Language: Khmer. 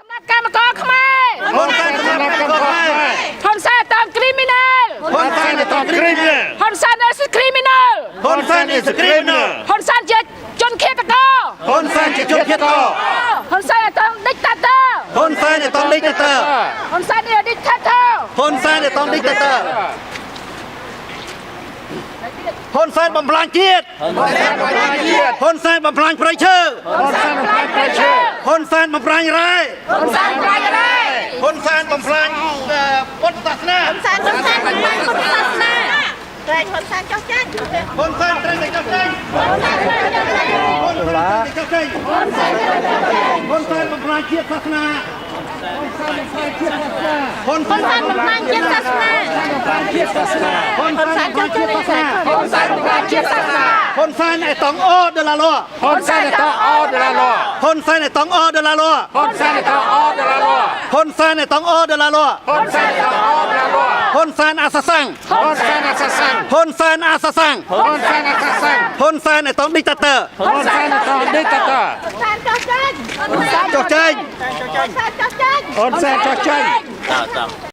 សម្រាប់កម្មករខ្មែរ ហ៊ុនសែនសម្រាប់កម្មករខ្មែរ ហ៊ុនសែនតាម criminal ហ៊ុនសែន est un criminel. ហ៊ុនសែន is criminal. ហ៊ុនសែន is a criminal. ហ៊ុនសែនជាជនឃាតករ ហ៊ុនសែនជាជនឃាតករ ហ៊ុនសែន est un dictateur. ហ៊ុនសែន est un dictateur. ហ៊ុនសែន is dictator. ហ៊ុនសែន est un dictateur. ហ៊ុនសែនបំផ្លាញជាតិ ហ៊ុនសែនបំផ្លាញជាតិ ហ៊ុនសែនបំផ្លាញព្រៃឈើ ហ៊ុនសែនបំផ្លាញព្រៃឈើ ហ៊ុនសែនបំផ្លាញរ៉ែ ហ៊ុនសែនបំផ្លាញរ៉ែ ហ៊ុនសែនបំផ្លាញអឺពុទ្ធសាសនា សែនហ៊ុនសែនបំផ្លាញពុទ្ធសាសនាក្រែងហ៊ុនសែនចុះចាញ់ ហ៊ុនសែនត្រូវតែចុះចេញ ហ៊ុនសែនចុះចាញ់ ហ៊ុនសែនត្រូវតែចុះចេញហ៊ុនសែនហ៊ុនសែនបំផ្លាញជាតិសាសនាហ៊ុន ហ៊ុនសែនបំផ្លាញជាតិសាសនា ហ៊ុនសែនបំផ្លាញជាតិសាសនា ហ៊ុនសែនបំផ្លាញជាតិសាសនា ហ៊ុនសែន est un hors de la loi. ហ៊ុនសែន est un hors de la loi. ហ៊ុនសែន est un hors de la loi. ហ៊ុនសែន est un hors de la loi. ហ៊ុនសែន est un hors de la loi. ហ៊ុនសែន est un hors de la loi. ហ៊ុនសែន assassin. ហ៊ុនសែន assassin. ហ៊ុនសែន assassin. ហ៊ុនសែន assassin. ហ៊ុនសែន est un dictateur. ហ៊ុនសែន est un dictateur. ហ៊ុនសែនចុះចាញ់ ចុះចេញ ហ៊ុនសែនចុះចាញ់ ហ៊ុនសែនចុះចេញ ហ៊ុន